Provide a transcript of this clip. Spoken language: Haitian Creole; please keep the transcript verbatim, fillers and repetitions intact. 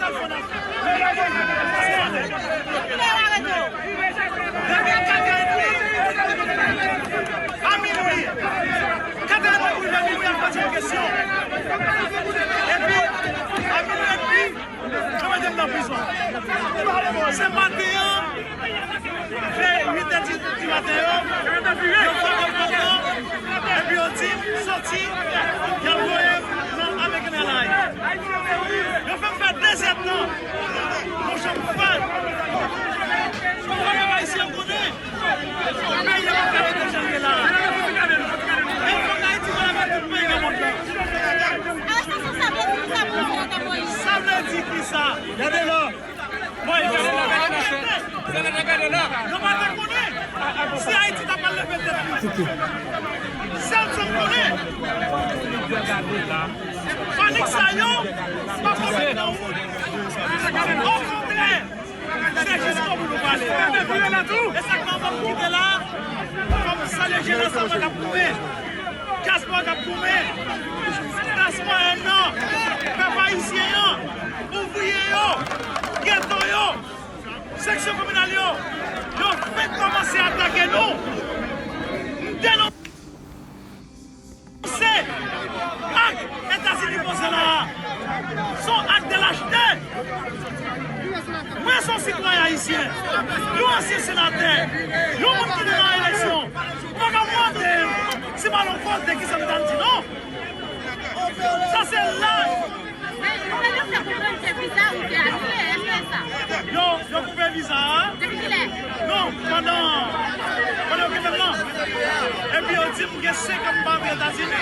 A minwi, katòz minwi, a minwi, ap poze m kesyon. Epi, a minwi edmi, yo mete m nan prizon. Se maten an, vè uit è di, di maten yo, yo fè m kontan, epi yo di m soti, y ap voye m nan American Airlines. Yo fè m fè de zè tan, yon chanm fad. Fò pèp ayisyen konnen, peyi a pa ka rete jan l ye la. E fòk Ayiti pale avèk tout peyi nan mond lan. Arèstasyon sa vle di kisa pou Senatè Moïse? Sa vle di kisa? Gade la. Bon, yo pa te konnen si Ayiti ta pral leve tèt li. Sèl sa m konnen, panik sa yo pa fè nan wout. Okontrè, se jiskobout nou prale. E sa k fè anvan m kite la, fò m salye jenès la k ap goumen. Dyaspora k ap goumen, klas mwayèn nan, pèp ayisyen an, ouvriye yo, geto yo, seksyon kominal yo, yo fenk kòmanse atake nou. M denonse ak Etazini poze la a. Se yon ak de lachte. Mwen se yon sitwayen ayisyen, yon ansyen senatè, yon moun ki te nan eleksyon. Ou pa ka mande m si m al yon kote kisa m t al di non. Sa se laj. Men, nou pa t ap fè konprann se viza ou te anile, èske e sa? Yo, yo koupe viza a. Depi kilè? Non, pandan, pandan yo kite m nan. Epi yo di m gen senk an m pa antre Etazini.